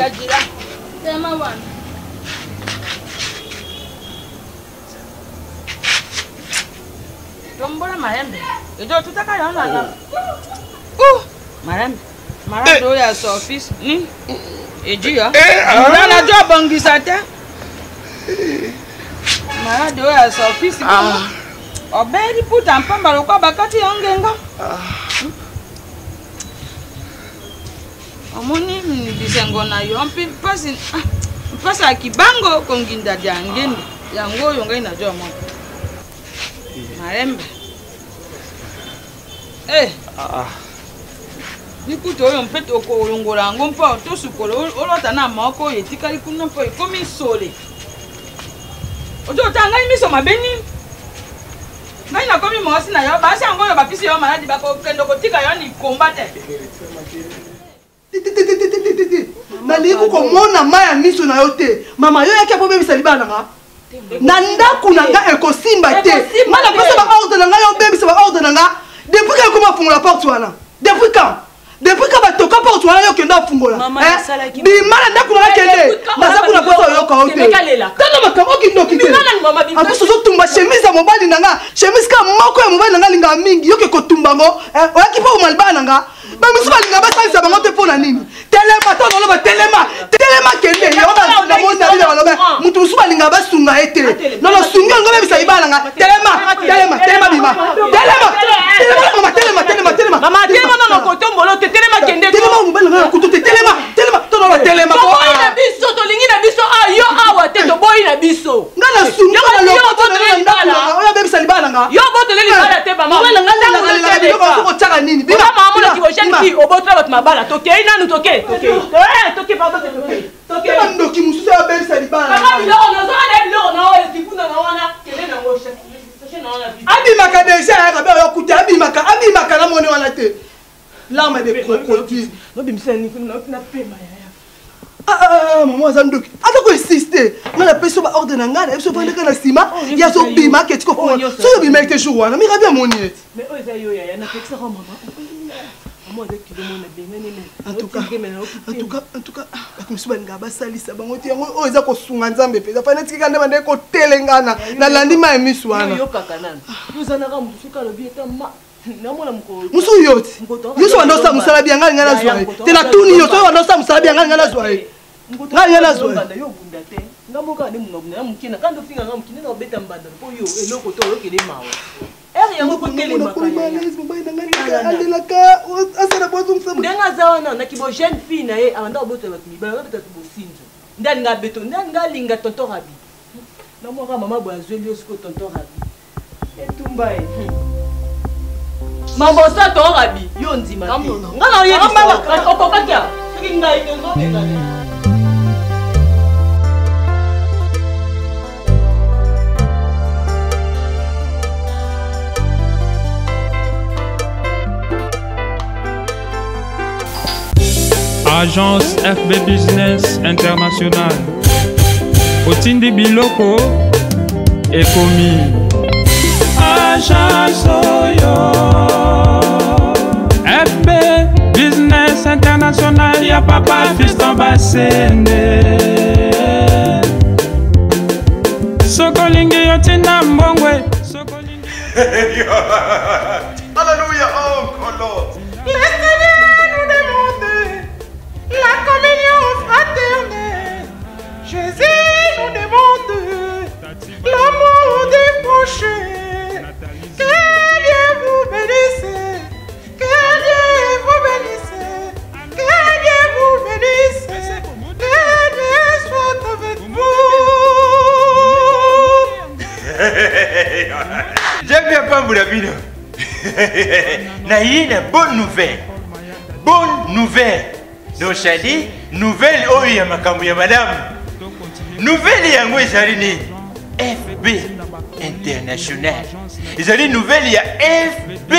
Jira. Telema wana. Tombola malembe. Ejo tutaka yo na. Oh. Malembe. Malembe oyo ya sofis ni. Eji yo. Nga na jo bongisa te. Malade oyo ya sofis. Ah. Obeli puta mpamba lokwa bakati yo ngenga. Ah. Omoni bisengo na yo mpe mpasi ah, mpasi ya kibango konginda dia ngende yango oyo ngai nazwa moko malembe eh. ah. likuta oyo mpe tokolongola yango mpo tosukola olota na moko oyo etikali kuna mpo ekomi nsole ozo otanga ngai miso mabe nini ngai nakomi mwasi na yo basi yango oyo bapisi yo maladi bakokende kotika yo likomba te tititititititi nalingi komona mai ya miso na yo te mama yo yaki akobebisa libala na nga na ndako na nga ekosimba te nga napesa baordre na nga yo obebisa baordre na nga depuis quand ekoma afungola porte wana depuis quand depuis ka batoka porte wana yo okende ofungola eh? bima na ndako nanga kende naza kuna mposa oyoka yo te tala makambo okindoki te apusi ozotumba chemise ya mobali na nga chemise ka moko ya mobali na nga alingaka mingi yoke kotumba yango eh? oyaki mpo oma libala na nga bamisusu balinga basalisa bango te mpo na nini telema to naloba telema telema kende yango namoni na baloba moto mosusu balingaka basunga ye te nono sungi yango bebisa libala nga telema telema telema bima telema telema mama telema telema telema mama telema nono kotombolo te telema kende telema mobali nga kutu te telema telema to nono telema toboyi na biso tolingi na biso a ah, yo awa te toboyi na biso nga na sungi na lokoto na ndako na oyo abebisa libala nga yo obotole libala te mama mobali nga nalelaka biloko soki otiaka nini bima mama mona kibojene fille obotola bato mabala tokei nanu toke tokei eh, toke pardon te tokei tokei bandoki mosusu abebisa libala kaka biloko nazonga na biloko na oyo kikuna na wana kende nango abimaka deja ayaka be oyokuta abimaka abimaka na moni wana te larme de crocodile nobimisa napema yaya Ah, ah, ah, mama aza ndoki aza koinsiste ngai napesi yo baordre na ngai nayebi so ofandaka na nsima oh, ye azobima aketi kofongola oh, soki obimaki te jour wana mirabi amoni ye en tout cas bato mosusu balingaka basalisa bango te yango oyo eza kosunga nzambe mpenza fai natikika nde bandeki kotelengana nalandi mai ya misu wana mosusu yo ti yo so banda osala mosala bia ngai ngai nazwa ye te natuni yo soki banda osala mosala bia ngai ngai nazwa ye ngai ngai nazwa ye nga moko ane munga na mukina kandi ofinga nga mukina na obeta mbanda po yo eloko to oyokele mawa ere yango kotelemaka alelaka asala bozongisa ndenge aza wana na kibo jeune fille na ye abanda kobotela bato mibali abeta bato bosinzo nde alinga beto nde alinga alinga tonton rabi namwaka mama boye azweli yo sikoyo tonton rabi etumba ye mambosa to rabi yo ndima te nga na oyebisa okokaki awa soki ngai te ozobengana Agence FB Business International. Otindi biloko ekomi. Agence oyo. FB Business International ya papa Fiston Basende. Soko olingi yo tinda mbongwe. Soko olingi. Alléluia, oh Nkolo. Le Seigneur nous demande la communion fraternelle. Jésus nous demande l'amour du prochain. Que Dieu vous bénisse. Que Dieu vous bénisse. Que Dieu vous bénisse. Que Dieu soit avec vous. Nzambe apambola bino. naye na bonne nouvelle bonne nouvelle donc cest nouvelle oyo ya makambo ya malamu nouvelle yango ezali nini fb international ezali nouvelle ya fb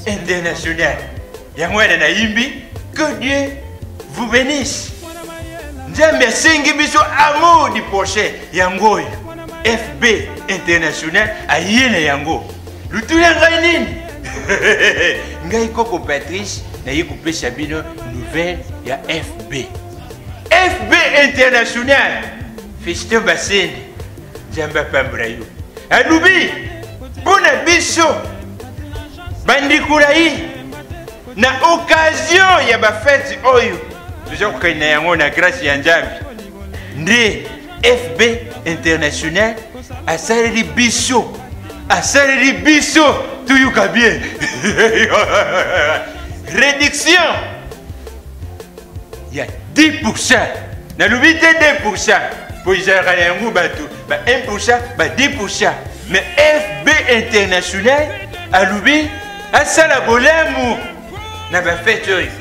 international yango wana nayimbi que dieu vous bénisse nzambe asengi biso amour du prochain yango oyo fb international aye na yango lutula ngai nini ngai koko patrice naye kopesa bino nouvelle ya fb Fb International Fiston Basende Nzambe apambola yo alobi mpo na biso bandeko na ye na occasion ya bafete oyo toza kokende na yango na grâce ya Nzambe nde FB International asaleli biso asaleli biso toyoka bien réduction ya 10%. Nalobi te 2%, mpo ezalaka na yango bato ba 1%, ba 10%. Mais FB International alobi asala bolamu na bafete oyo,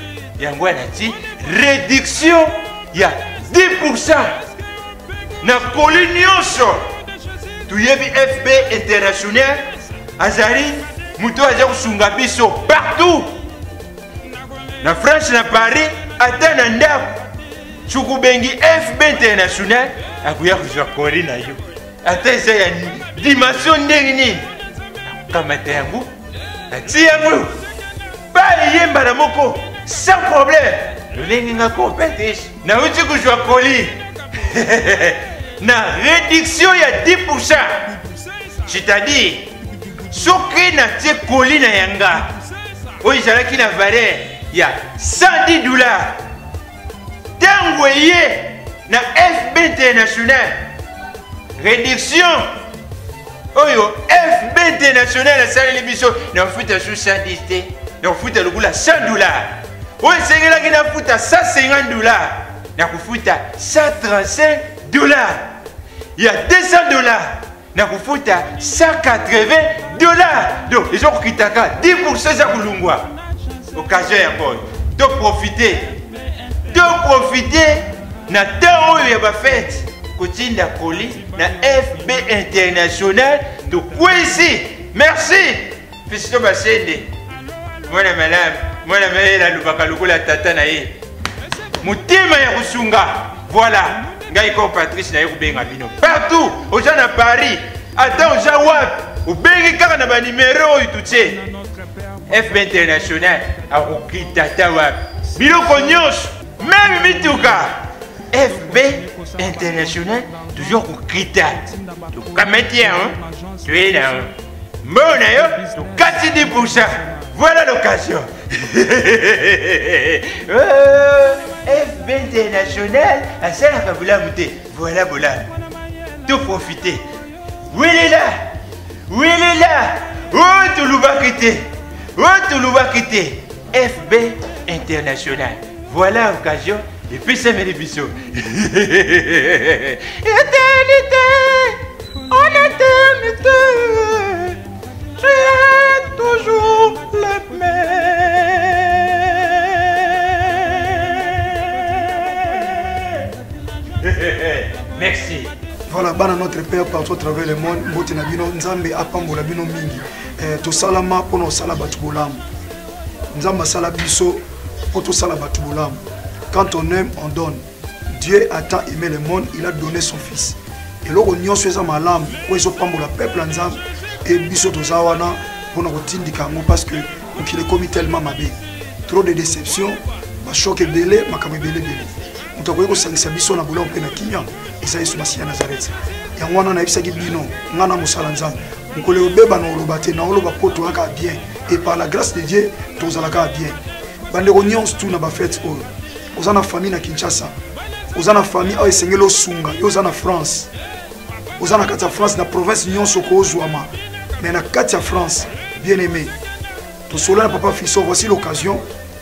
yango wana ti réduction ya 10% na koli nyonso. Toyebi FB International azali moto oyo aza kosunga biso partout na France, na Paris, ata na ndako. Soki obengi FB International akoya kozwa koli na yo, ata eza ya dimension ndenge nini, akokamata yango ati yango baye mbala moko sans problème. Lolenge nga compétition nauti kozwa koli na réduction ya 10%, c'est-à-dire soki natie koli na yanga oyo ezalaki na valeur ya 110 dollars, ntango eye na FB International, réduction oyo FB International asaleli biso, nafuta su 110 te, nakofuta lokola 100 dollars. Oyo esengelaki nafuta 150 dollars, nakofuta 135 dollars. Ya 200 dollars, nakofuta 180 dollars. Donc eza kokitaka 10%, eza kolungwa. Occasion yango oyo, toprofite, toprofite na temps oyo ya bafete kotinda koli na FB International. Tokwesi merci Fisito Basende, mwana malamu, mwana mayele, alobaka lokola tata na ye, motema ya kosunga. Voilà, ngai ko Patrice naye kobenga bino partout. Oza na Paris, ata oza wapi, obengi kaka na banimero oyo tutie, FB International akokita ata wapi, biloko nyonso, meme mituka, FB International toujours kokita. Tokamati yango, toye na yango, mbongo na yo tokati 10%. Voilà l'occasion. FB International asalaka bolamu te, voilà bolamu, toprofite. Welela welela, oyo tolobaki te, oyo tolobaki te, FB International, voilà occasion epesameli biso. Éternité en éternité, tu es toujours le même. Merci. Voilà, bana notre père partout à travers le monde, mbote na bino, Nzambe apambola bino mingi. Tosalama mpona osala bato bolamu. Nzambe asala biso mpo tosala bato bolamu. Quand on aime, on donne. Dieu a tant aimé le monde, il a donné son fils. Eloko nyonso eza malamu oyo ezopambola peuple ya Nzambe, e biso toza wana mpona kotindika yango, parce que mokili ekomi tellement mabe, trop de déception, bachoc ebele, makambo ebele ebele. Moto akoki kosangisa biso na bolamu mpe na kimia eza Yesu Masiya Nazareth. Yango wana nayebisaki bino, nga na mosala Nzambe, mokolo ekobeba na oloba te, na oloba mpo toyaka bien, et par la grâce de Dieu tozalaka bien. Bandeko nyonso tu na bafete oyo, oza na famille na Kinshasa, oza na famille oyo esengeli osunga yo, oza na France, oza na kati ya France, na province nyonso okozwama, mais na kati ya France, bien aimé, tosolola na papa Fiston. Voici l'occasion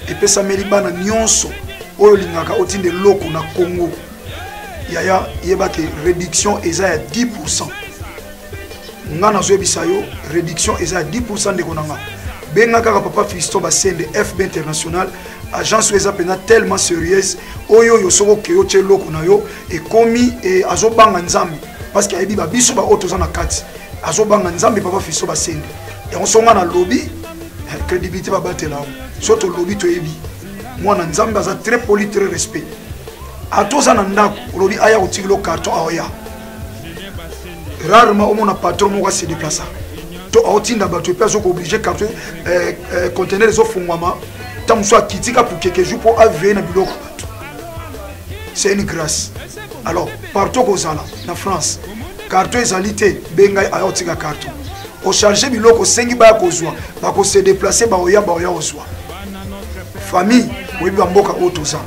epesameli bana nyonso oyo olingaka otinda eloko na Congo. Yaya, yeba ke réduction eza ya 10%. Nga nazoyebisa yo, réduction eza ya 10%. Ndeko na nga, benga kaka papa Fiston Basende, FB International, agence oyo eza mpenza tellement sérieuse. Oyo oyo soki okei otie eloko na yo ekomi e, azobanga Nzambe, parce que ayebi babiso baoyo toza na kati, azobanga Nzambe papa Fiston Basende. Yango so nga nalobi, crédibilité babatela yango. So tolobi, toyebi mwana Nzambe aza très poli, très respect. Ata oza na ndako, olobi aya kotikela carton, aoya. Rarement omona patron moko ase déplaça to aotinda bato epe azoki oblige carton, conteneur ezofungwama, ntango mosusu akitika pour quelques jours mpo aveye na biloko bato. C'est une grâce. Alors, partout kozala na France, carton ezali te, benga aya otika carton. Ocharge biloko osengi baya kozwa, bako se déplacer baoya baoya ozwa. Famille, oyebi ba mboka oyo toza.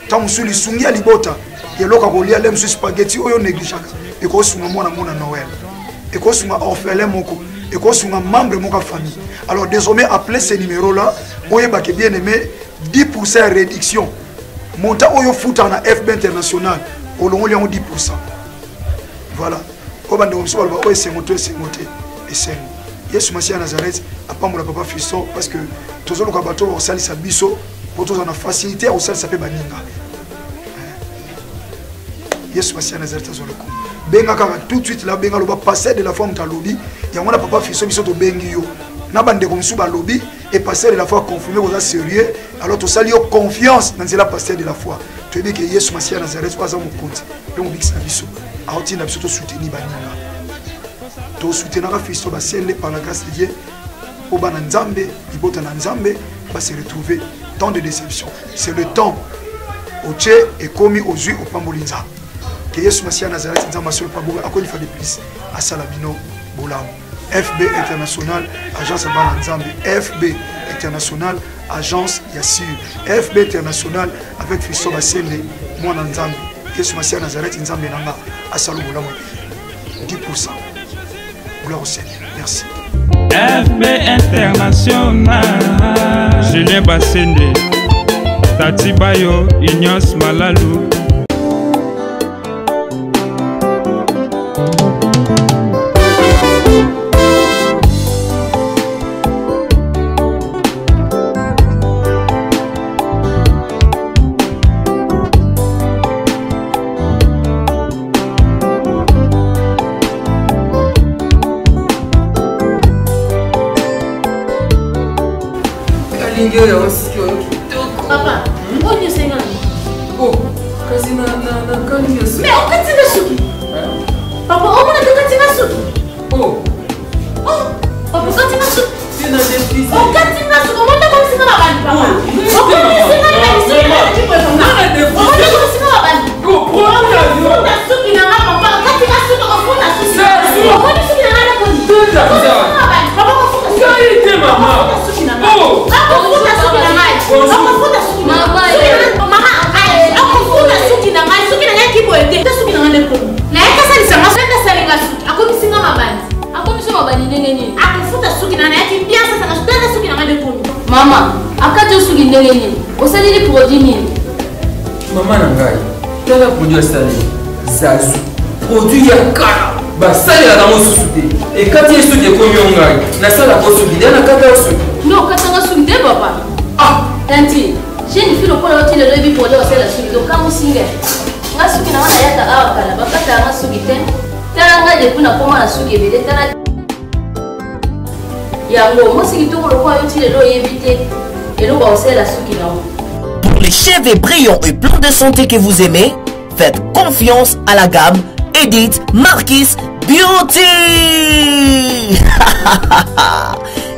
Ntango mosusu lisungi ya libota eloko ya kolia le mosusu spaghetti oyo négligeaka ekosunga mwana mona Noël, ekosunga orphelin moko, ekosunga membre moko ya famille. Alors désormais appelez ce numéro là, oyebake bien aimé 10% ya réduction montant oyo ofutaka na fb international olongoli yango 10%. Voilà oyo bandeko mosusu baloba oyo esengo to esengo te, esengo. Yesu Masiya ya Nazareth apambola papa Fiston, parce que tozoluka bato oyo bakosalisa biso mpo tozala na facilité ya kosalisa mpe baninga. Yesu Masiya ya Nazareth azwa lokumu. Benga kaka tout de suite la, benga loba pasteur de la foi moto alobi yango na papa Fiston, biso tobengi yo na bandeko mosusu balobi et pasteur de la foi confirmé koza sérieux. Alors tosali yo confiance na nzela pasteur de la foi, toyebi ke Yesu Masiya ya Nazareth oyo aza mokonzi mpe mobikisi na biso aotinda biso tosoutenir baninga, tosoutenaka Fiston Basende par la grâce de Dieu mpo bana Nzambe, libota na Nzambe ba se retrouver. Temps de déception, c'est le temps otie ekomi ozwi opamboli Nzambe. Ke Yesu Masiya ya Nazareth Nzambe asolo paboka akonifa de plus asala bino bolamu. FB International, agence ya bana Nzambe. FB International, agence ya sur. FB International avec Fiston Basende, mwana Nzambe. Yesu Masiya ya Nazareth Nzambe nanga asala bolamu 10%. Gloire au Seigneur. Merci. FB International, Julien Bassende, Tati Bayo, Ignace Malalou. Kalingi oyo osiki oyo kitoko. Papa, oyo nyonso enga na Oh, kasi na na na kalingi oyo. Mais okati nga suki. Papa, omona te okati nga suki. Oh. Oh, papa okati nga suki. Te na defise. Okati nga suki, omona komisi nga mabandi papa. Okomisi nga na suki na Omona komisi nga mabandi. Ofunda suki na nga papa, okati nga suki, ofunda suki. Omoni suki na nga na koni. Okomisi nga mabandi, papa ofunda suki. Ngai te mama. Ofunda suki na nga. Ofunda suki na ngai. Ofunda suki na ngai. Mama, ofunda suki na ngai. Suki na ngai kiboye te. Te suki na ngai nde komi. Naye kasalisa nga, soki asalinga suki, akomisi nga mabandi. Akomisi mabandi ndenge nini? Akofuta suki na ngai, nayaki bien sasa nga, tata suki na ngai nde komi. Mama, akati yo suki ndenge nini? Osaleli produit nini? Mama na ngai, tala produit asali zazu, produit ya kala basalelaka yango susu te. Ekati ye suki ekomi yo ngai nasalaka yo suki nde nakata yo suki. Nde okatanga suki te papa. Ah! Tanti, jeune fille lokola yo ti lelo oyebi produit osala suki te, okamwisi ngai. Nga suki na nga nayaka awa kala, bakataka nga suki te. Tala nga depuis nakoma na suki ebele, tala yango mwasi kitoko lokola yo ti lelo oyebi te eloko ya kosalela suki na yo. Pour les cheveux brillants et pleins de santé que vous aimez, faites confiance à la gamme Edith Marquis Beauty.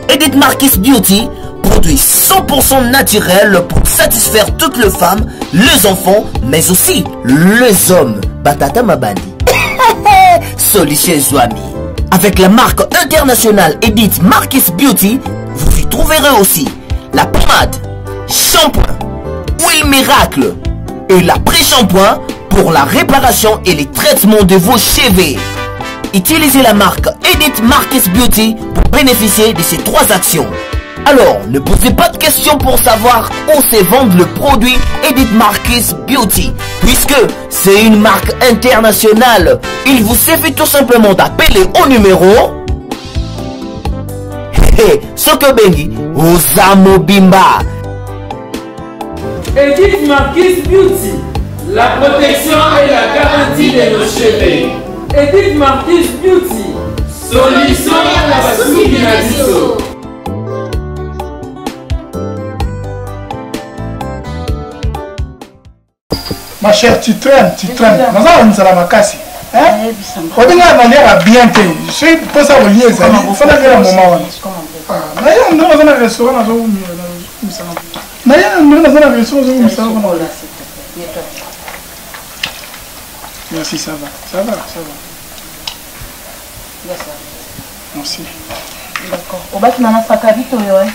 Edith Marquis Beauty, produit 100% naturel pour satisfaire toutes les femmes, les enfants, mais aussi les hommes. Batata Mabandi. Solution Zwami. Avec la marque internationale Edith Marquis Beauty, vous y trouverez aussi la pommade, shampoing, huile miracle et l'après-shampoing pour la réparation et les traitements de vos cheveux. Utilisez la marque Edith Marquis Beauty pour bénéficier de ces trois actions. Alors, ne posez pas de questions pour savoir où se vend le produit Edith Marquis Beauty, puisque c'est une marque internationale. Il vous suffit tout simplement d'appeler au numéro Hey, Sokobengi, Ozamobimba. Edith Marquis Beauty, la protection et la garantie de nos cheveux. Edith Marquis Beauty, solution à la suki na biso. Ma chère, tu traînes, tu traînes. Naza na nzala makasi. Hein? Obenga na liaka bien te. Soki mposa kolia ezali, fana kaka moment wana. Ah, na ye ndenge naza na restaurant nazomisaka. Na ye ndenge naza na restaurant nazomisaka. Merci, ça va. Ça va, ça va. Merci. D'accord. Obaki nana saka vite oyo hein.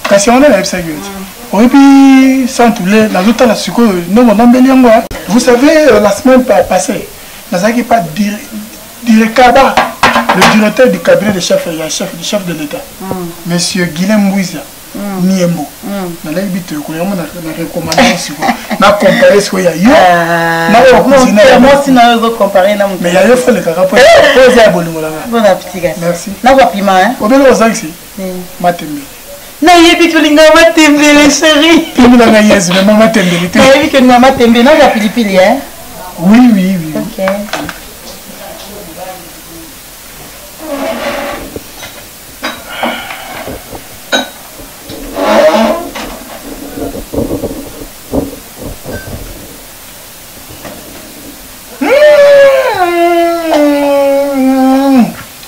Kasi yango nde nayebisaki yo ti. Oyebi santule nazotala sikoyo ndongo nambeli yango. Vous savez euh, la semaine passée nazalaki pa Direkaba le directeur du cabinet de chef ya chef du chef de l'État. Mm. Monsieur Guilain Mbouiza. Mm. Niembo. Mm. Nalaki bitoyoko yango na recommande sikoyo. Na compare sikoyo ya yo. Ah. Na oyo cousine ya mwasi na yo ozo compare na moto. Mais ya yo fo lekaka po po eza ya bolingo na nga. Bon appétit gars. Merci. Na kwa piment hein. Obele ozangisi. Matembele. Nayebi tolinga matembele chérie. Pimi na ngai yesu mais matembele te. Nayebi que na matembele na pilipili hein. Oui oui oui. OK.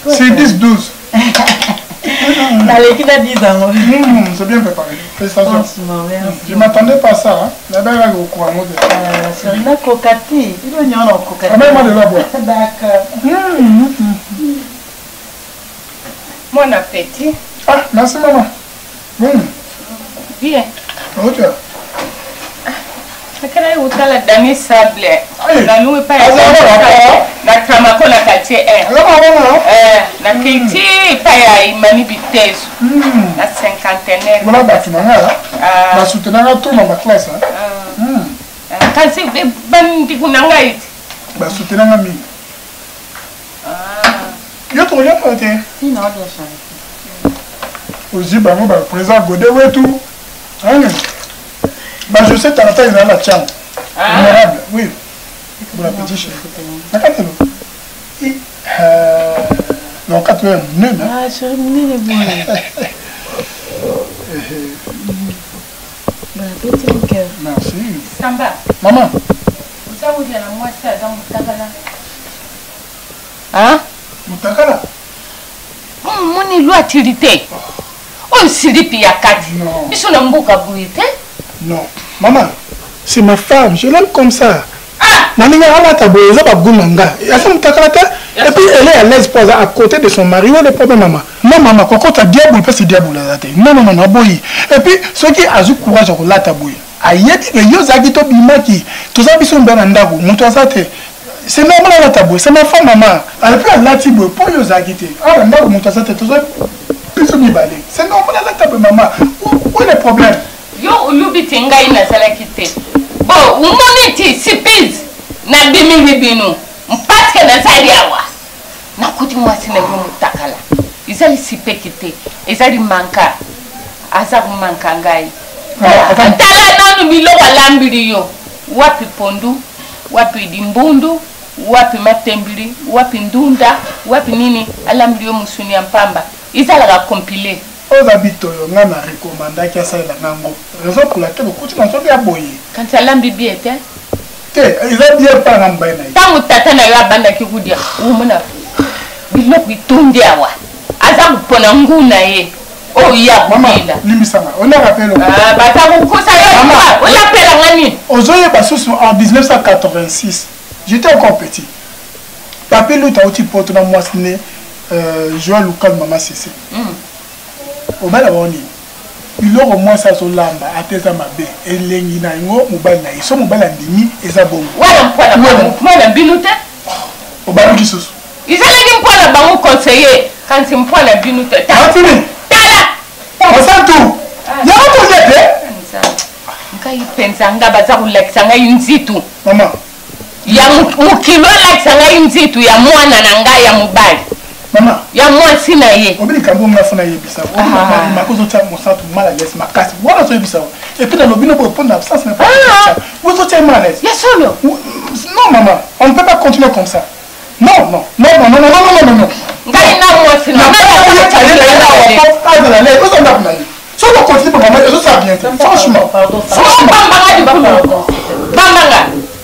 C'est 10 12. Naleki na 10 yango. Mmh, c'est bien préparé. Félicitations. Franchement, merci. Je m'attendais pas à ça. Hein. La belle est au courant. Euh, chérie, nakoka te. Ilo nyonso nakoka te. Amène-moi de la boire. D'accord. Mmh. Bon appétit. Ah, merci maman. Mmh. Bien. Ok. Nakala kotala Dani Sable. Nalu epai na Tramako na quartier 1. Eh, na kiti epai ya Imani Bitezo. Na cinquantenaire. Voilà bato na nga. Ba soutenaka tout na ba classe. Kasi bandeko na ngai te. Ba soutenaka mingi. Yo tokolia mpo te. Ozwi bango ba président Gode wetu. Ba José Tarata ezala na Tchango. Honorable, oui. Bon appétit chérie. Na kati lo. Na kati ya monene. Ah chérie monene boye. Bon appétit mon cœur. Merci. Samba. Maman. Oza kolia na mwasi aza motakala. Hein? Motakala? Omoni lwa atili te. Oyo silipi ya kati. Biso na mboka boye te. Non. Maman, c'est ma femme, je l'aime comme ça. Ah! nalinga alata boye eza bagout na nga aza motakala te et puis elle est à l'aise po aza à côté de son mari oyo le problème mama non mama kokota diabulu mpe si diabulu aza te non non non aboyi et puis soki azwi courage ya kolata boye ayebi ke yo ozalaki tobimaki toza biso mbe na ndako moto aza te c'est normal alata boye c'est ma femme mama et puis alati boye mpo yo ozalaki te awa ndako moto aza te toza biso mibale c'est normal alata boye mama où est le problème yo olobi te ngai nazalaki te bo omoni ti sipise nabimili bino mpatike nazali awa nakuti mwasi na yo motakala ezali sipeki te ezali manka aza komanka ngai tala nanu biloko alambili yo wapi pondu wapi limbundu wapi matembili wapi ndunda wapi nini alambili yo mosuni ya mpamba ezalaka compile oza bitoyo nga na recommandaki asalela nga ngo raison pour laquelle okuti na nzoto ya boye kanti alambi bien te te eza bien mpa na mobali na ye ntango tata na yo abandaki kodia omona biloko etondi awa aza kopona ngu na ye oyo ye akobila limbisanga olaka mpe ah, baza kokosa yo olapela nga nini ozoyeba susu en 1986 j'étais encore petit papi luta auti poto na mwasi ne euh, joel lukal mama sese mm. obala bango nini biloko mwasi azolamba ata eza mabe elengi na yango mobali na ye so mobali andimi eza bongo wana mpwana bino te obaluki susu ezalaki mpwana bango conseiller kasi mpwana bino te matini tala mosantu ah. yango tolia te ngai mpenza nga baza kolakisa ngai nzitu mama ya mokili alakisa ngai nzitu ya mwana na ngai ya mobali mama ya mwasi na ye obi likambo nga fona yebisa mako ozotia mosantu mal à l'aise makasi wana ozoyebisa et puis nalobi no boye mpo na absence na ozotia mal à l'aise ya solo non maman on ne peut pas continuer comme ça non non non non non non non non non ngai na mwasi na azala l'aise oza ndako na ye soki okontinue mpo mama ezosala bien te franchement franchement bambanga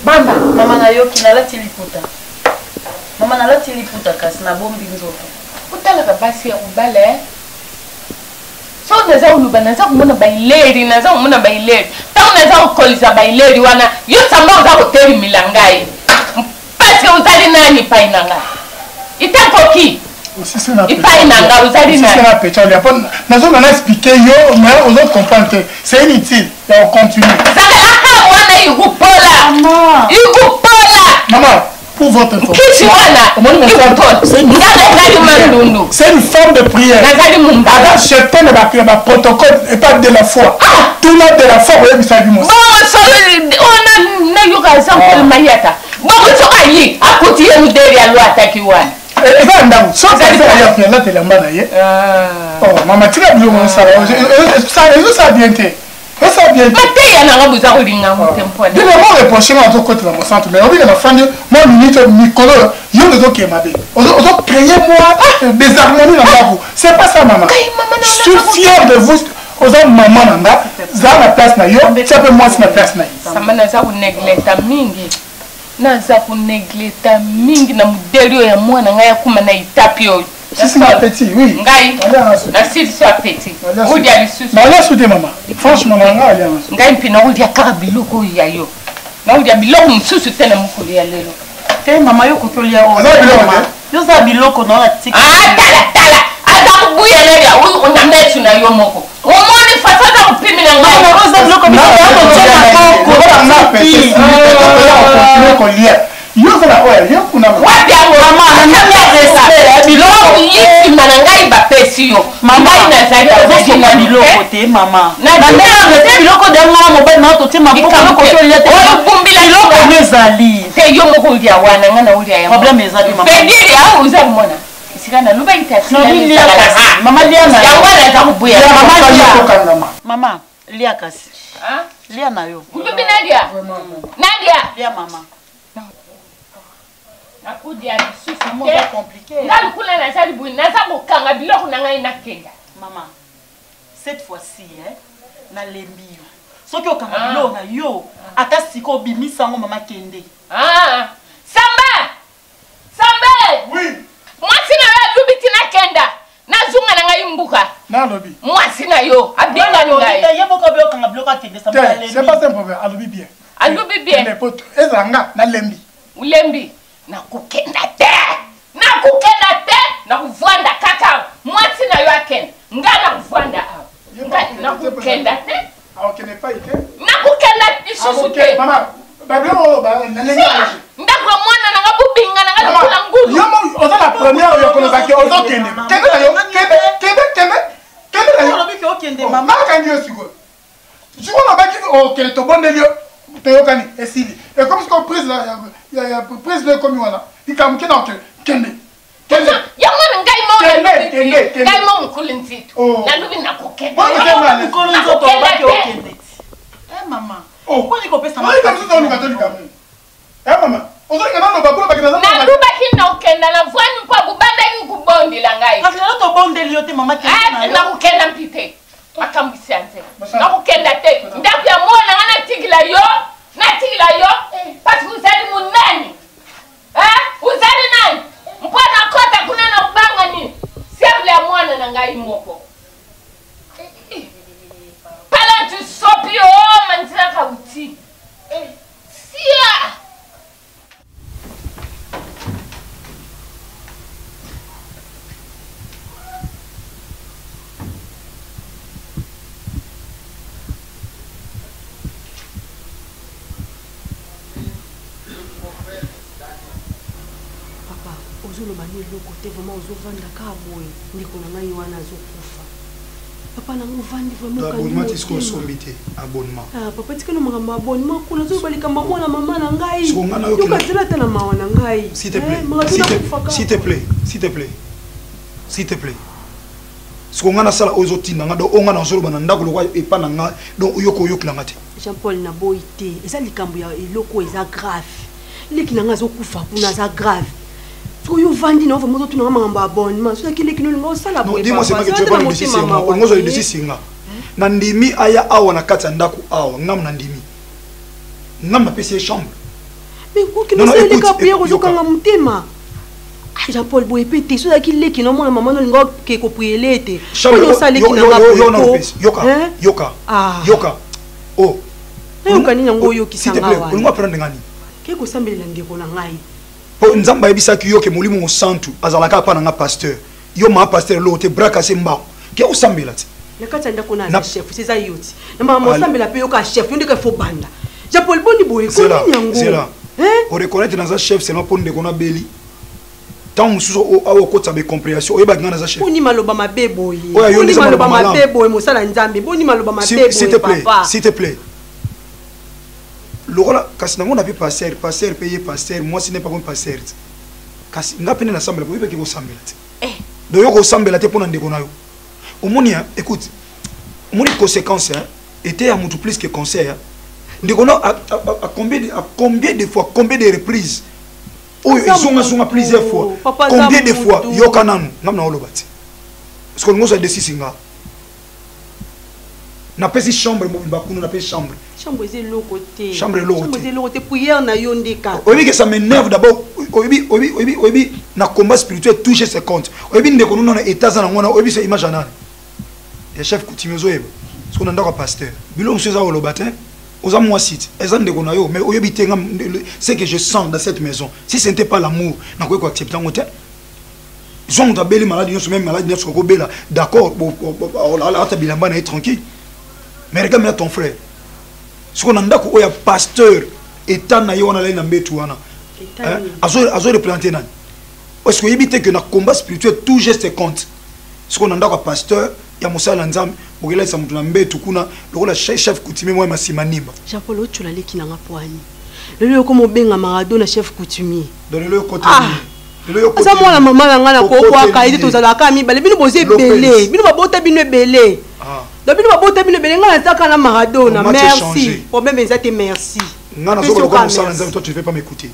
bamba mama nayoki nalati liputa mama nalati liputa kasi nabombi nzoto otalaka basi ya kobala eh? soki naza koloba naza komona baileri naza komona baileri ntango naza kokolisa baileri wana yo samba oza kotelemela ngai. te ozali nani epai na ngai itakoki epai na ngai ozali nani na pecha olia mpo nazonga na explike yo mais ozo comprendre te c'est inutile ya kocontinue zakalaka wana igupola igupola mama pour votre nkisi wana igupola c'est une femme de prière nazali mumbala aza jeté na ba ba protocole et pas de la foi ah tout là de la foi oyebisa bimo bongo solo ona nayoka aza nkolo mayata bongo soki aye akuti ye mudeli alo ataki wana eza ya ndako soki alata elamba na ye mama tika biloko osala ezosala bien te osala bien te mateya nanga boza kolinga yango te mpona bino mo reproche nga ozokotela mosantu mais obika nafandi mwa minute mikolo oyo yo nde ozokee mabe ozocreye mwa désharmonie na ndako c'est pas ça mama je suis fier de vous oza mama na nga zala na place na yo tia mpe mwasi na place na ye samba naza konegleta mingi naza konegleta mingi na modeli oyo ya mwana ngai akoma na etape oyo sisi na appétit oui ngai nasilisi appétit olia lisusu nalia su te mama franchement na ngai alia ngai mpe nakolia kaka biloko oyo ya yo nakolia biloko mosusu te na mokolo ya lelo te mama yo koki olia oyo yo oza biloko na oyo atika ah, tala tala aza kobuya na ya na mesu na yo moko omoni faso aza kopimela ngai oza biloko biso ya kotia na kolia yo ozala oyo yo kuna wapi yango biloko nsima na ngai bapesi yo ngai nazali ozosoka biloko te mama biloko de ngana mobali na totie maboko olia te biloko no ezali te yo moko olia wana ngai na olia yango problème ezali mama fediri awa oza komona esika nalobaki te mama lia na yango wana aza koboya mama lia kasi lia na yo olobi nalia nalia lia mama nakodia lisusu te nga lukula nazali boye naza kokanga biloko na ngai nakenda mama cette fois-ci eh, nalembi yo soki okanga ah. biloko na yo ata sika obimisa yango mama kende ah. samba sambe oui. mwasi na yo alubi ti nakenda nazunga na ngai mbuka nalobi mwasi na yo abengani ngai ye moko abe okanga biloko akende c'est pas un problème alobi bien alobi bien ezala nga nalembi olembi nakokenda te nakokenda te nakovanda kaka mwasi na yo akende ngai nakovanda awa nakokenda te akokende epai te nakokenda lisusu te ndako ya mwana nanga bobinga nanga lokola ngulu yo oza na première oyo kolobaki ozokende kende na yo kende kende kende kende na yo olobiki okende mama akangi yo sikoyo sikoyo olobaki okende tobondeli yo toyokani esili ekomi sikoyo prise prise no ekomi wana likambo kende okende kende yango na ngai mo ngai mo mokolo nzito oh. nalobi nakokendakokenda nalobaki nakokenda na vwani mpo abobandaki kobondela ngai ah, nakokenda mpi te makambo esi ya nzela nakokenda te ndako ya mwana ngai natikila yo natikila yo parce que ozali monene Eh, ozali nani mpo nakɔta kuna na kobanga nini siable ya mwana na ngai moko palanti sopi o oh, manzilaka uti sia Papa ozoloba nde eloko te vraiment ozovanda kaka boye ndeko na ngai wana azokufa papa nango ovandi vraiment tisiko osombi te abonnement ah, papa tikana makambo abonnement kuna ozoloba likambo mwana mama na ngai yoka zela ata na mawa na ngai s'il te plaît eh, s'il te plaît s'il te plaît s'il te plaît siko ngai nasala oyo ozotinda nga donc oyo ngai nazoloba na ndako lokwa epa na ngai donc oyoka oyokela nga te Jean Paul naboyi te eza likambo ya eloko eza grave leki na ngai azokufa kuna aza grave soki oyo ovandi na ovama ozotuna nga makambo ya abonnement soki leki nolinga osala boyeolinga ozwa lidesi singa nandimi aya awa na kati ya ndako awa ngam nandimi ngam napesi ye chambre mais koki priere ozokanga motema ah, jean paul boye mpe te soki leki na omona mama nolinga oke kopriele ete osala leki na nga yoka yoka ah. yoka oh nayoka nini yango oyokisa nga wana olingo aprendre nga nini ke kosambelela ndeko na ngai Mpo Nzambe ayebisaki yo ke Molimo Mosantu azalaka apa na nga pasteur. Yo maa pasteur eloko te bras cassé mbangu. Ke osambela ti. Na kati ya ndako na aza chef, eza yo ti. Na makambo osambela mpe yoka chef, yo nde ka faut banda. Jean Paul boni boye ko nini yango? Zela. O reconnaître naza chef seulement mpo ndeko na beli. Ntango mosusu awa okotisa ba incompréhension oyebaki nga naza chef. Boni maloba mabe boye. Boni maloba mabe boye mosala Nzambe. Boni maloba mabe boye papa. S'il te plaît. Lokola kasi nango na pe pasteur, pasteur pe ye pasteur, mwasi ne pa komi pasteur ti. Kasi nga pe nde nasambela po yo pe ke kosambela ti. Eh. Donc yo kosambela te pona ndeko na yo. Omoni hein, écoute. Omoni conséquence hein, était ya mutu plus que conseil hein. Ndeko na a, a, a, a combien de, a combien de fois, combien de reprises oyo ezonga zonga plusieurs fois. Papa, combien de fois yoka nanu ngam na oloba ti. Parce que ngosa desisi nga. Napesi chambre mobimba kuna napesi chambre. Chambre eza eloko te. Chambre eloko te. Chambre eza eloko te prière na yo nde kaka. Oyebi que ça m'énerve d'abord oyebi oyebi oyebi oyebi na combat spirituel toucher ses comptes. Oyebi ndeko nuna na état za na ngona oyebi sa image ya nani? Ya chef coutumier ozoyeba. Soki na ndako ya pasteur. Biloko mosusu eza koloba te. Oza mwasi te. Eza ndeko na yo mais oyebi te nga ce que je sens dans cette maison. Si ce n'était pas l'amour, nakoki ko accepter yango te. Zwa moto abeli maladi nyonso meme maladi nyonso okobela d'accord alata bilamba na ye tranquille mais regarde maintenant ton frère sikoyo na ndako oyo ya pasteur etat na ye wana alali na mbetu wana azo représente nani est-ce que oyebi te que na combat spirituel tout geste compte sikoyo na ndako ya pasteur ya mosala na nzambe okelalisa moto na mbetu kuna lokola chef coutumier mwa ya masima nimba Jean Paul otyola leki na nga poani lelo yokoma obenga Maradona chef coutumier donc lelo yokota ah. Aza mwana mama na ngai nakobwaka ye te tozalaka mibale bino boza ebele bino babota bino ebele ah. donc bino babota bino ebele ngai nazaka na maradona merci problème eza te merci ngai nazokoloka mosala nzambe toi tu veux pas m'écouter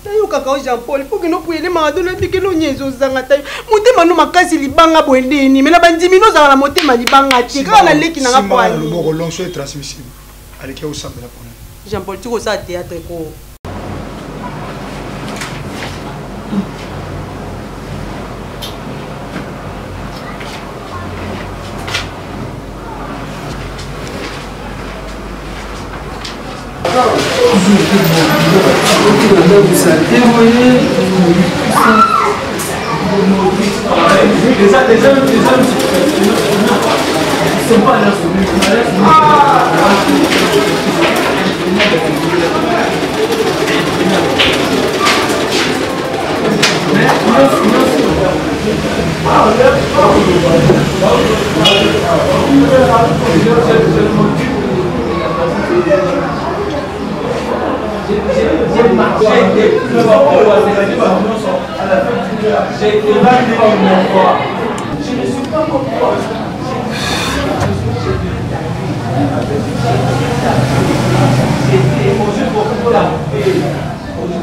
nayokaka o jean paul mpo kino puyele maradona ebikeli onye ezozanga ta motema no makasi libanga boye ndeni me na bandimi nozala na motema libanga te kaka naleki nanga poani loboko lonso est transmissible aleki osambela pona jean paul tikosala théâtre ko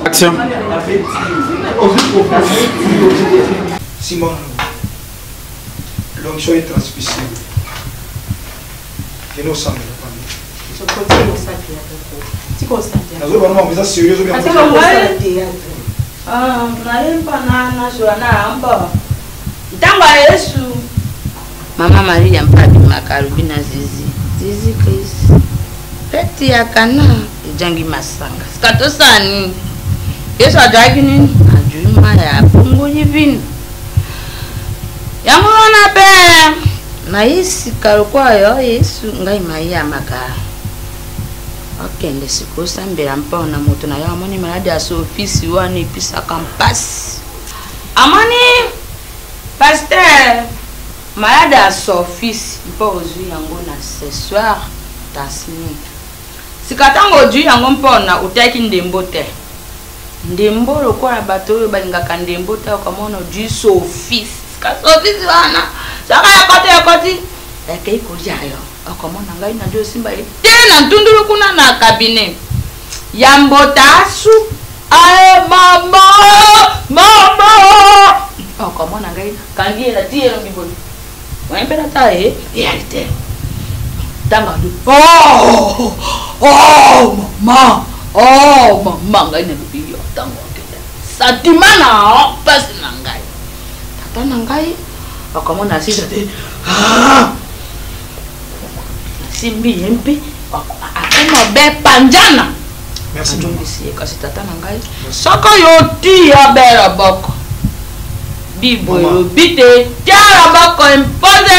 Action. Simon, l'onction est transmissible. Kende osambela pami. Nazoba na eza sérieux ozo bien. Ah, naye mpa na nazola na mpa. Ntango ya Yesu. Mama Maria mpe abimaka alobi na Zizi, Zizi Chris, feti ya Kana ejangi masanga. Sika tosala nini? Yesu azalaki nini? Ajui mai abongoli vino. Yango wana mpe naye sika lokola yo Yesu ngai Maria maka okende sikoyo osambela mpo na moto na yo amoni maladi ya sofisi wana episaka mpasi amoni Pasteur, malade ya sofisi mpo ozwi yango na ce soir tasni. Sika ntango ozwi yango mpo na otaki ndembo te. Ndembo lokola bato oyo balingaka ndembo te okomona ozwi sofisi. Sika sofisi wana soki ekoti ekoti ekei kolia yo okomona ngai na osimba ye te na ntundulu kuna na cabinet ya mbota asu ae mama mama okomona ngai kangi ye natii elongi boye oye mpe nata ye eyali te ntango alobi oh, oh, mama oh, mama ngai nalobi yo ntango akenda santima na mpasi na ngai tata na ngai okomona asisa te ah! nasimbi ye mpe akoma be panjana. Nazongisi ye kasi tata na ngai soko yo tia bela boko bibo elobi te tia loboko impose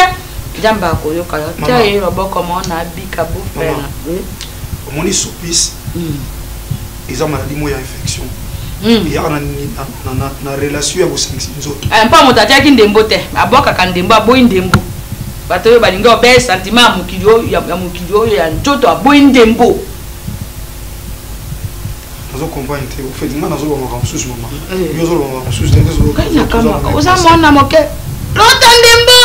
nzambe akoyoka yo tia ye loboko mona abika bofela. Omoni sopis eza maladie moko ya infection eyaka na relation ya bosangisi nzoto. Eh, mpo moto atiaki ndembo te, abwakaka ndembo, aboyi ndembo. Bato oyo balingi obe sentiment ya mokili oyo ya mokili oyo ya nzoto, aboyi ndembo. Nazo comprendre te au fait nga nazoloba makambo mosusu mama, yo ozoloba makambo mosusu te. Ngai nakamwaka, oza mwana moke, lota ndembo,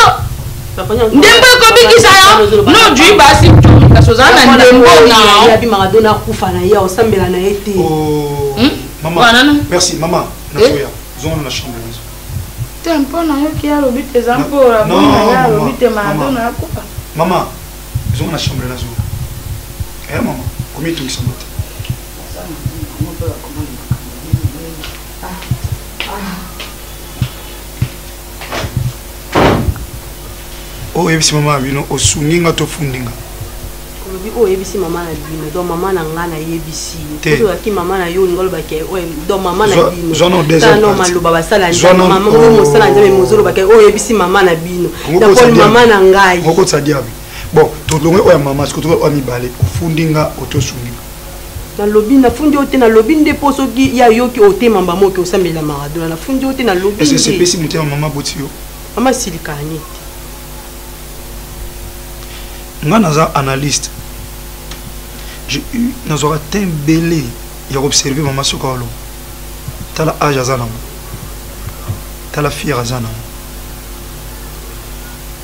ndembo ekobikisa yo nojui basi, kasi ozala na ndembo na yabi Maradona akufa na ye osambela na ye te. Mama, merci mama, nazoya zonga na chambre nazo te mpo nayoki alobi te eza mpo na ye alobi te Maradona akufa. Mama, zonga na chambre nazoya. Eh mama, komitungisa te. Oyo oyebisi mama na bino, osungi nga to ofundi nga? Olobi oyo oyebisi mama na bino, donc mama na nga nayebisi yo, ozalaki mama na yo olinga olobaki, donc mama na bino tano maloba basala nzambe, mosala nzambe mozolobaki oyo oyebisi mama na bino, donc mama na ngai. Okotisa diable. Bon, tolongwe oyo ya mama, sikoyo tokoya oyo ya mibale. Ofundi nga oto osungi nga? Nalobi nafundi yo te, nalobi nde mpo soki ya yoki otemamba moki osambela Maradona. Nafundi yo te, nalobi. Epesi motema mama boti yo. Mama silikaka neti. Nga naza analyste, nazwaka te ebele ya koobserve mama. Soki aloba, tala age aza nango, tala fiere aza nango.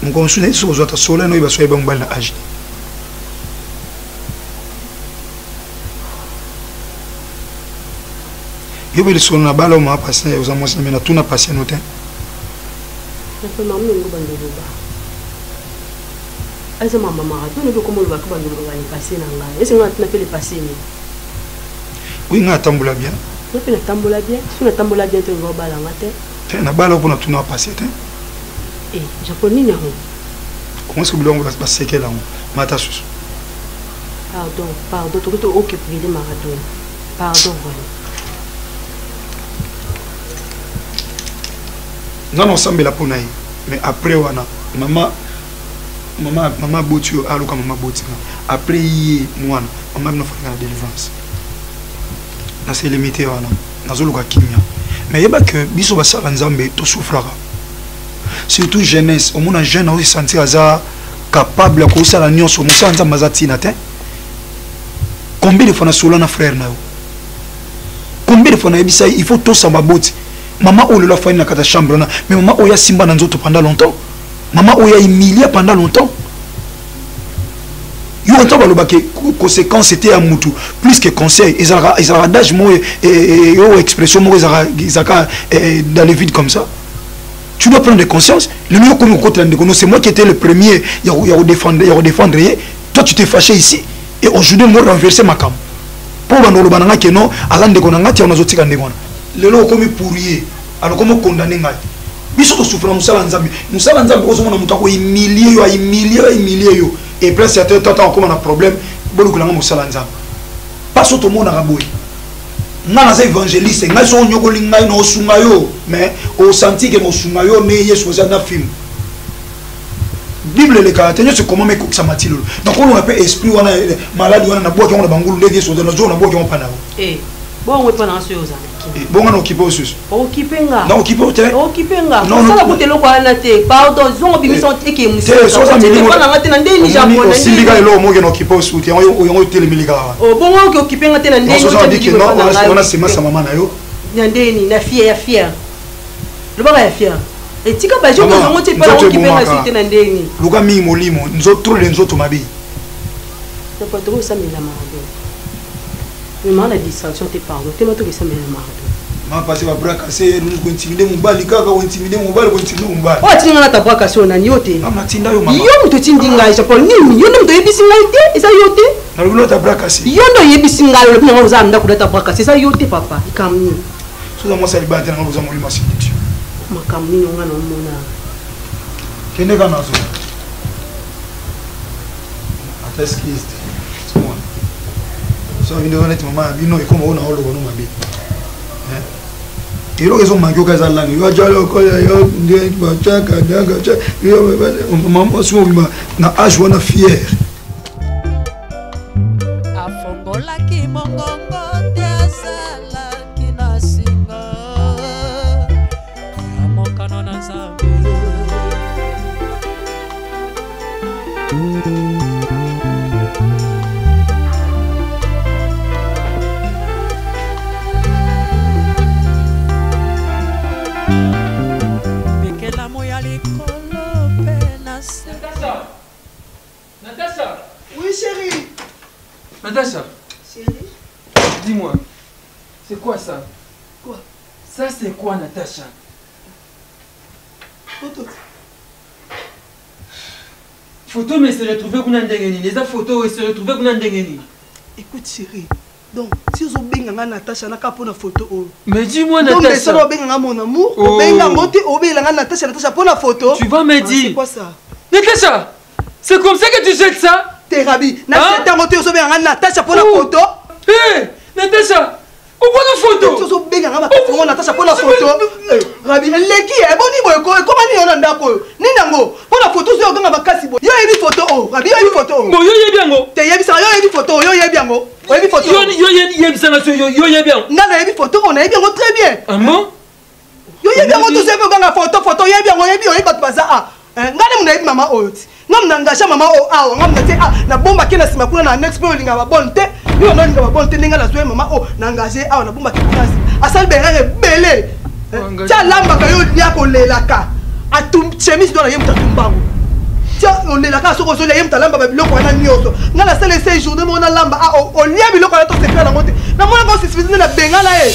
Mokolo mosusu nayebi soki ozwa ta sola noyeba so ayeba mobali na age te. Yo mpe lisolo na bala oyo mama patient, oza mwasi na me natuna patient no te. Eza mama Maradona obi okoma olobaka bando olobaka le passé na ngai, ese ngai natina mpe le passé ni. Oui, ngai natambola bien. Nga mpe natambola bien. Soki natambola bien te, nga obalanga te. Te, nabala mpo natuna passé te. E Japon nini yango? Okomasi biloko basekela yango mata susu. Pardon, pardon, tokoki to oke prier Maradona, pardon vraiment. Nga na osambela mpo na ye, mais après wana mama mama mama aboti oyo aluka mama aboti nga après ye mwana mama bino afandaka na délivrance na se limité wana nazoluka kimia. Mais yeba ke biso basala nzambe tosouffraka, surtout jeunesse. Omona jeune aosentir aza capable ya kosala nyonso, mosala nzambe aza ntina te. Combien de fois nasola na frère na yo, combien de fois nayebisa ye il faut tosa baboti. Mama oyo lelo afandi na kati ya chambre wana, mais mama oyo asimba na nzoto pendant longtemps, mama oyo ahumilia pendant longtemps. Yo ntango balobaki conséquence te ya mutu plus que conseil, ezalaka ezalaka adage moko oyo, expression moko ezalaka dans le vide comme ça. Tu dois prendre conscience. Lelo yo komi kokotela ndeko no, c'est moi qui étais le premier ya kodéfendre, ya kodéfendre ye. Toi tu t'es fâché ici et aujourd'hui ngo renverser makambo mpo bando oloba na nga ke non, aza ndeko na nga ti nazotika ndenge wana. Lelo okomi pour ye, alors komi okondane ngai. Biso tosufra mosala nzambe, mosala nzambe. Ozomona moto akohumilie yo, ahumilie yo, ahumilie yo e place ya te. Tata akóma na problème, bolukelanga mosala nzambe. Mpaso tomonaka boye. Nga naza évangéliste, ngai soki onyokoli ngai na osunga yo, mais osanti ke na osunga yo ne Yesu oza na film bible elekaka te nyonso ekoma ekokisama ti lelo. Nakolonga mpe esprit wana, maladi wana nabwaki yango na bangulu ndenge Yesu oza nazo nabwaki yango mpa na yo. Bongo epa na ngai soki ozalaki bongo na okipe osusu. Okipe nga. Na okipe te. Okipe nga, osala kuta eloko wana te. Pardon, zongo bimisa eke mosala na nga te na ndeni Japon. Osimbika eloko moke na okipe osusu te, yango otelemeli kaka wana. Bongo oke okipe nga te na ndeni. Wana semasa mama na yo. Na ndeni na fier ya fier, lobaka ya fier, etika bajour ozongo te epa na okipe nga su te na ndeni. Luka mingi molimo nzoto le nzoto mabe. Tokosamela Maradona, mais na distraction te, pardon, tema tokesamela Maradona. Ma pasi ba bras cassé, kointimide mobali kaka, kointimide mobali, kointimide mobali. Oyo atindi ngai nata bras cassé oyo nani? Yo te? Natinda yo mama. Yo moto otindi ngai, Japon nini? Yo nde moto oyebisi ngai te, eza yo te? Nalobi lota bras cassé. Yo nde oyebisi ngai, olobi na ngai oza na ndako lata bras cassé, eza yo te papa? Likambo nini? Soza mwasi ya libala te, nanga boza molimo ya séduction. Makambo nini onga na omona? Kende kaka, nazo ata excuse te. So bino neti mama na bino ekoma oyo na oloba no mabe. Eloko ezomanki oka eza langi yo aja lokola yo nde batiaka daka mama mwasi mobima na age wana fiere. Afongolaki mongongo te, azalaki na singa ya mokano na Nzambe. Bikelamu ya likolo mpe na se. Natacha! Natacha! Oui, chérie. Natacha! Chérie. Dis-moi, c'est quoi ça? Quoi? Ça c'est quoi, Natacha? Photo. Photo mais se retrouver kuna ndenge nini? Eza photo se retrouver kuna ndenge nini? Écoute chérie, donc si ozobenga nga Natacha naka mpona photo oyo. Mais dis-moi Donc Natacha. mesana obenga nga mon amour, Oh. obenga ngo te obela nga Natacha Natacha mpona photo. Tu vas me Ah, dire. C'est quoi ça? Natacha, c'est comme ça que tu jettes ça? Te Rabi, na Hein? ntango te ozobenga nga Natacha mpona photo. Hey, Natacha, opona photo. Ozobenga nga makasi ngo Natacha mpona photo. Eh, Rabi, eleki eboni boye ko ekoma nini yo na ndako oyo? Nini yango? Mpona photo ozo oganga makasi boye. Yo oyebi photo oyo, Rabi, yo oyebi photo oyo. Bon, yo oyebi yango. Te yebisaka yo oyebi photo oyo, yo oyebi yango. Oyebi photo. Yo yo yebisanga so yo yo oyebi yango. Nga nayebi photo oyo, nayebi yango très bien. Ah bon? Yo oyebi yango tozo yebi oganga photo photo oyebi yango oyebi oyebi bato baza a. Eh, nga nde nayebi mama oyo ti. Nga mna engagé mama oyo awa, nga mna te ah nabombaki na nsima kuna na annexe mpe olinga babone te. Yo na olinga babone te ndenge nazwi mama oyo na engagé awa nabombaki kuna na nsima. Asali berere ebele. Eh, Tia alambaka yo lia kolelaka. Atum chemise do na ye moto atumbango. Tia olelaka soki ozolia ye moto alamba ba biloko wana nyonso. Nga nasala ese journée moko nalamba ah olia biloko wana tosepela nango te. Namonaka osisipisi nde nabengana ye.